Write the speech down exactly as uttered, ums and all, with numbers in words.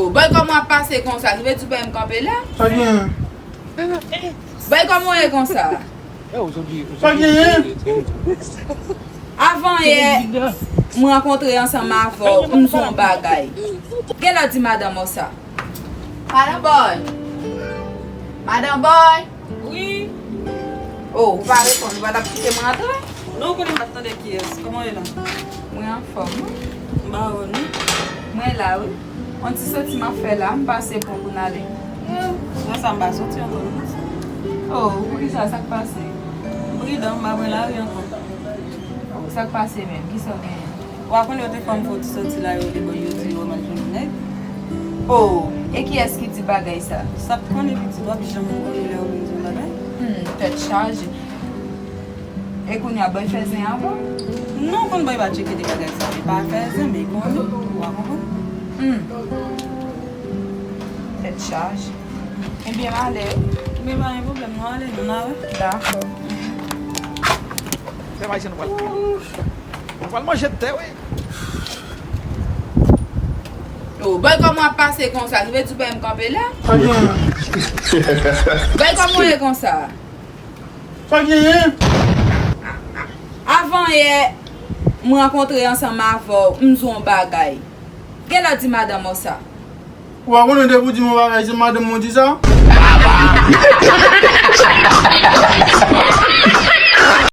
Bòy, kòman w ap pase konsa? Ki vle di w bay m kanpe la? Sa gen? Bòy, kòman w ye konsa? Sa gen? Avan yè, m rankontre ansanm avè w, m di w yon bagay. Genlè w di madanm ou sa. Madan Bòy! Madan Bòy! Wi. Oh, ou pa reponn, ou pa t ap kite m rantre? Non, ou konnen m ap tande kiyès. Kòman w ye la? Mwen anfòm, wi. M pa wè w, non. Mwen la, wi. On ti soti m ap fè la, m pase pran pou n ale. Eh, lè sa m pa soti ankò, non. Oh, poukisa, sa k pase? M pridan, m pa pran lari ankò. Oh, sa k pase menm? Kisa w genyen? Ou pa konnen yo te fè m fè yon ti soti la, yo te bò, yo di yo m al jwenn yon nèg. Oh, e kiyès ki di bagay sa? Sa k konnen pitit, w ap janm konnen lè yo vin di yon bagay. Hmm, tèt chaje. E kounye a, bòy fè zen avè w? Non, konn bòy pa tcheke de bagay sa. E pa fè zen, men konnen, ou pa konprann? Hmm. Tèt chaje. Ebyen, m ale. Men pa gen pwoblèm, nou ale, nou n a wè. Dakò. Fè m al jwenn pral. Ou pral manje tè, wi. Oh, bòy, kòman w ap pase konsa? Ki vle di w bay m kanpe la? Sa gen? Bòy, kòman w ye konsa? Sa gen? Avan yè, m rankontre ansanm avè w, m di w yon bagay. Genlè w di madanm ou sa. Ou pa konnen depi w di m yon bagay, se madanm mwen di sa?